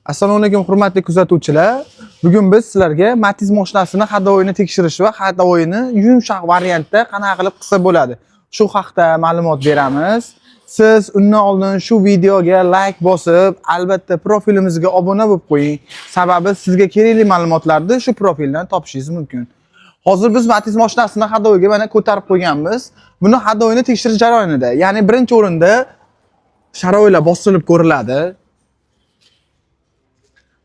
Assalomu alaykum, hurmatli kuzatuvchilar. Bugun biz sizlarga Matiz mashinasini ходовой ini tekshirish va ходовой ini yumshoq variantda qanaqa qilib qilsa bo'ladi, shu haqda ma'lumot beramiz. Siz undan oldin shu videoga like bosib, albatta profilimizga obuna bo'lib qo'ying. Sababi sizga kerakli ma'lumotlarni shu profildan topishingiz mumkin. Hozir biz Matiz mashinasini ходовой ga mana ko'tarib qo'yganmiz. Buni ходовой ini tekshirish jarayonida, ya'ni birinchi o'rinda шаровой lar bosilib ko'riladi.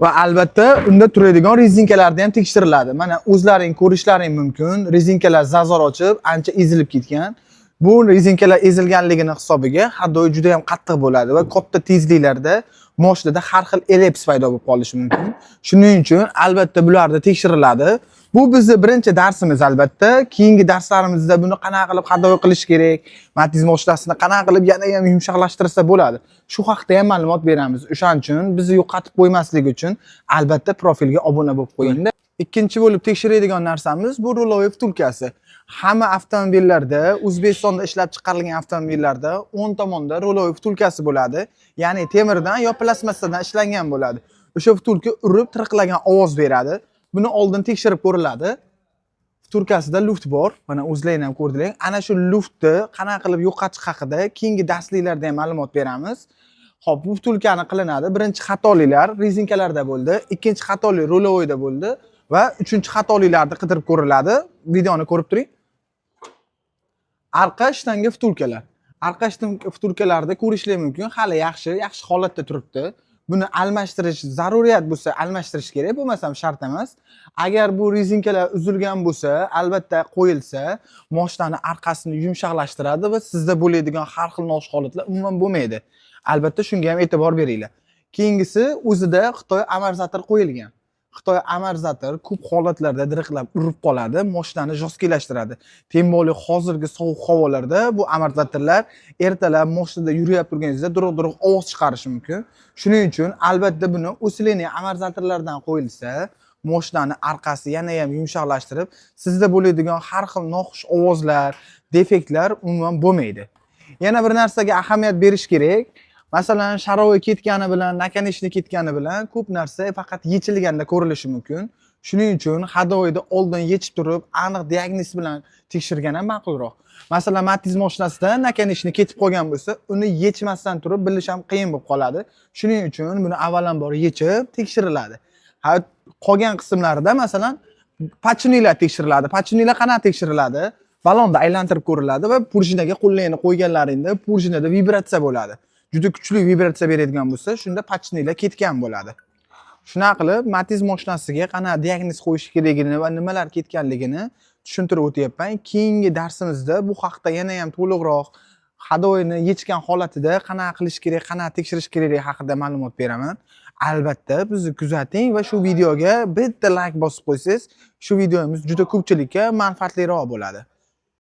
Va albatta unda turadigan rezinkalarni ham tekshiriladi. Mana, o'zlaring ko'rishlaring mumkin. Rezinkalar зазор ochib, ancha ezilib ketgan. Bu rezinkalar ezilganligini hisobiga ходовой juda ham qattiq bo'ladi va katta tezliklarda mashinada har xil эллипс paydo bo'lib qolishi mumkin. Shuning uchun albatta bularni tekshiriladi. Bu bizni birinchi darsimiz albatta. Keyingi darslarimizda buni qanaqa qilib ходовой qilish kerak, Matiz mashinasini qanaqa qilib yana ham yumshoqlashtirsa bo'ladi, shu haqda ham ma'lumot beramiz. O'shaning uchun bizni yo'qotib qo'ymaslik uchun albatta profilga obuna bo'lib qo'yingda. Ikkinchi bo'lib tekshiradigan narsamiz bu рулевой втулка si. Hamma avtomobillarda, O'zbekistonda ishlab chiqarilgan avtomobillarda o'ng tomonda рулевой втулка si bo'ladi. Ya'ni temirdan yo plastmassadan ishlangan bo'ladi. O'sha втулка urib tiriqlagan ovoz beradi. Buni oldin tekshirib ko'riladi. Втулка sida люфт bor. Mana, o'zlaring ham ko'rdilar. Ana shu люфт ni qanaqa qilib yo'qotish haqida keyingi darsliklarda ham ma'lumot beramiz. Xo'p, bu втулка ni qilinadi. Birinchi xatoliklar rezinkalarda bo'ldi, ikkinchi xatolik рулевой da bo'ldi va uchinchi xatoliklarni qidirib ko'riladi. Videoni ko'rib turing. Arqa shtanga втулка lar. Arqa втулка larda ko'rishlar mumkin. Hali yaxshi, yaxshi holatda turibdi. Buni almashtirish zaruriyat bo'lsa, almashtirish kerak, bo'lmasam shart emas. Agar bu rezinkalar uzilgan bo'lsa, albatta qo'yilsa, moshinani arqasini yumshoqlashtiradi va sizda bo'ladigan har xil noxush holatlar umuman bo'lmaydi. Albatta shunga ham e'tibor beringlar. Keyingisi, o'zida Xitoy amortizator qo'yilgan. Xitoy amortizator ko'p holatlarda diriqlab urib qoladi, moshinani жёсткий lashtiradi. Тем более hozirgi sovuq havolarda bu amortizatorlar ertalab moshinada yurib turganingizda duruq-duruq ovoz chiqarishi mumkin. Shuning uchun albatta buni усиленный amortizatorlardan qo'yilsa, moshinani arqasi yana ham yumshoqlashtirib, sizda bo'ladigan har xil noxush ovozlar, defektlar umuman bo'lmaydi. Yana bir narsaga ahamiyat berish kerak. Masalan, шаровой ketgani bilan, наконечник ketgani bilan ko'p narsa faqat yechilganda ko'rilishi mumkin. Shuning uchun ходовой ni oldin yechib turib, aniq diagnoz bilan tekshirgan ham ma'qulroq. Masalan, Matiz mashinasida наконечник ketib qolgan bo'lsa, uni yechmasdan turib bilish ham qiyin bo'lib qoladi. Shuning uchun buni avvalambor yechib tekshiriladi. Ha, qolgan qismlarida, masalan, подшипник lar tekshiriladi. Подшипник lar qanaqa tekshiriladi? Balonda aylantirib ko'riladi va prujinaga qo'llarni qo'yganlaringda prujinada vibratsiya bo'ladi. Juda kuchli vibratsiya beradigan bo'lsa, shunda подшипник lar ketgan bo'ladi. Shunaqa qilib Matiz mashinasiga qanaqa diagnoz qo'yish kerakligini va nimalar ketganligini tushuntirib o'tyapman. Keyingi darsimizda bu haqda yana ham to'liqroq, ходовой ni yechgan holatida qanaqa qilish kerak, qanaqa tekshirish kerakligi haqida ma'lumot beraman. Albatta bizni kuzating va shu videoga bitta like bosib qo'ysangiz, shu videomiz juda ko'pchilikka manfaatliroq bo'ladi.